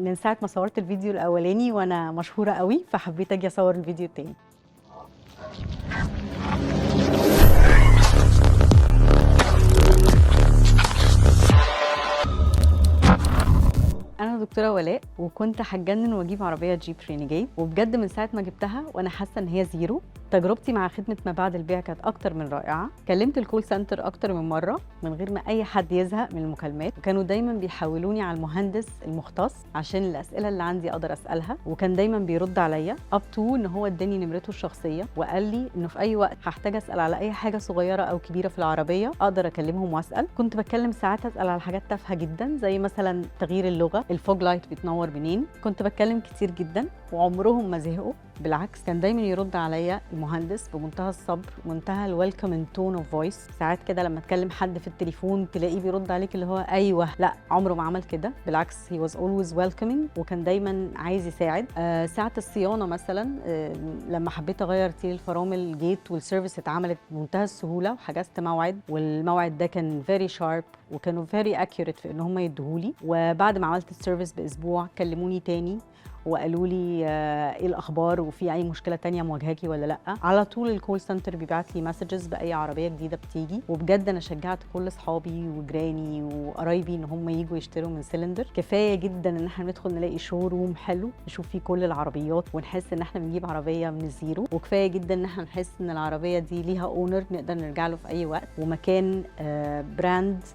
من ساعة ما صورت الفيديو الاولاني وانا مشهورة قوي، فحبيت اجي اصور الفيديو التاني. انا دكتورة ولاء، وكنت هتجنن واجيب عربية جيب رينيجيد، وبجد من ساعة ما جبتها وانا حاسه ان هي zero. تجربتي مع خدمة ما بعد البيع كانت اكتر من رائعة. كلمت ال call center اكتر من مرة من غير ما اي حد يزهق من المكالمات، وكانوا دايما بيحولوني على المهندس المختص عشان الاسئلة اللي عندي اقدر اسالها، وكان دايما بيرد عليا up to ان هو اداني نمرته الشخصية وقال لي انه في اي وقت هحتاج اسال على اي حاجة صغيرة او كبيرة في العربية اقدر اكلمهم واسال. كنت بتكلم ساعات اسال على حاجات تافهة جدا، زي مثلا تغيير اللغة، ال fog light بتنور منين. كنت بتكلم كتير جدا وعمرهم ما زهقوا، بالعكس كان دايما يرد عليا المهندس بمنتهى الصبر، منتهى ال welcome tone of voice. ساعات كده لما تكلم حد في التليفون تلاقيه بيرد عليك اللي هو ايوه، لا عمره ما عمل كده، بالعكس he was always welcoming وكان دايما عايز يساعد. ساعة الصيانة مثلا، لما حبيت اغير تيل الفرامل جيت وال service اتعملت بمنتهى السهولة، وحجزت موعد والموعد ده كان very sharp وكانوا very accurate في ان هم يديهولي. وبعد ما عملت ال service باسبوع كلموني تاني وقالوا لي ايه الاخبار وفي اي مشكلة تانية مواجهاكي ولا لا. على طول ال call center بيبعت لي messages باي عربية جديدة بتيجي. وبجد انا شجعت كل اصحابي وجيراني وقرايبي ان هم يجوا يشتروا من سلندر. كفاية جدا ان احنا ندخل نلاقي showroom حلو نشوف فيه كل العربيات ونحس ان احنا بنجيب عربية من ال zero، وكفاية جدا ان احنا نحس ان العربية دي ليها owner نقدر نرجع له في اي وقت، ومكان brand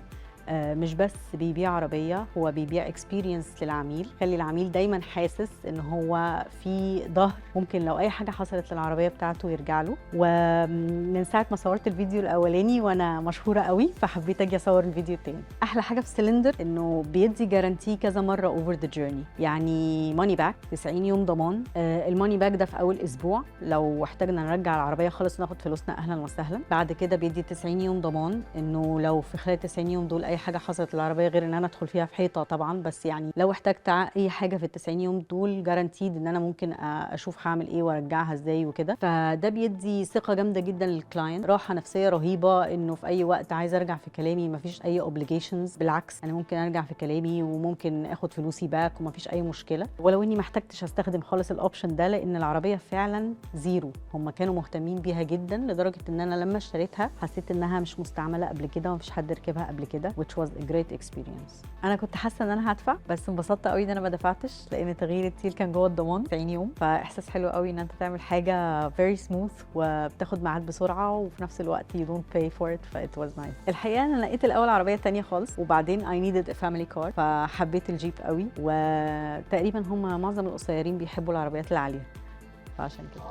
مش بس بيبيع عربية، هو بيبيع experience للعميل. خلي العميل دايما حاسس ان هو في ظهر ممكن لو اي حاجة حصلت للعربية بتاعته يرجع له. ومن ساعة ما صورت الفيديو الاولاني وانا مشهورة قوي، فحبيت اجي اصور الفيديو التاني. احلى حاجة في السلندر انه بيدي guarantee كذا مرة over the journey، يعني money back 90 يوم ضمان. ال money back ده في اول اسبوع، لو احتاجنا نرجع العربية خالص ناخد فلوسنا اهلا وسهلا. بعد كده بيدي 90 يوم ضمان انه لو في خلال 90 يوم دول اي حاجة حصلت للعربيه، غير ان انا ادخل فيها في حيطة طبعا، بس يعني لو احتجت اي حاجة في ال 90 يوم دول guaranteed ان انا ممكن اشوف هعمل ايه وارجعها ازاي وكده. فده بيدي ثقة جامدة جدا لل client، راحة نفسية رهيبة انه في اي وقت عايز ارجع في كلامي مفيش اي obligations، بالعكس انا ممكن ارجع في كلامي وممكن اخد فلوسي back ومفيش اي مشكله. ولو اني ما احتجتش استخدم خالص ال option ده لان العربية فعلا zero، هم كانوا مهتمين بيها جدا لدرجة ان انا لما اشتريتها حسيت انها مش مستعملة قبل كده ومفيش حد ركبها قبل كده، which was a great experience. انا كنت حاسه ان انا هدفع، بس انبسطت قوي ان انا ما دفعتش لان تغيير التيل كان جوه الضمان 90 يوم. فاحساس حلو قوي ان انت تعمل حاجة very smooth وبتاخد ميعاد بسرعة وفي نفس الوقت you don't pay for it، ف it was nice. الحقيقة انا لقيت الاول عربية تانية خالص، وبعدين I needed a family car فحبيت الجيب قوي، وتقريبا هم معظم القصيرين بيحبوا العربيات العالية فعشان كده.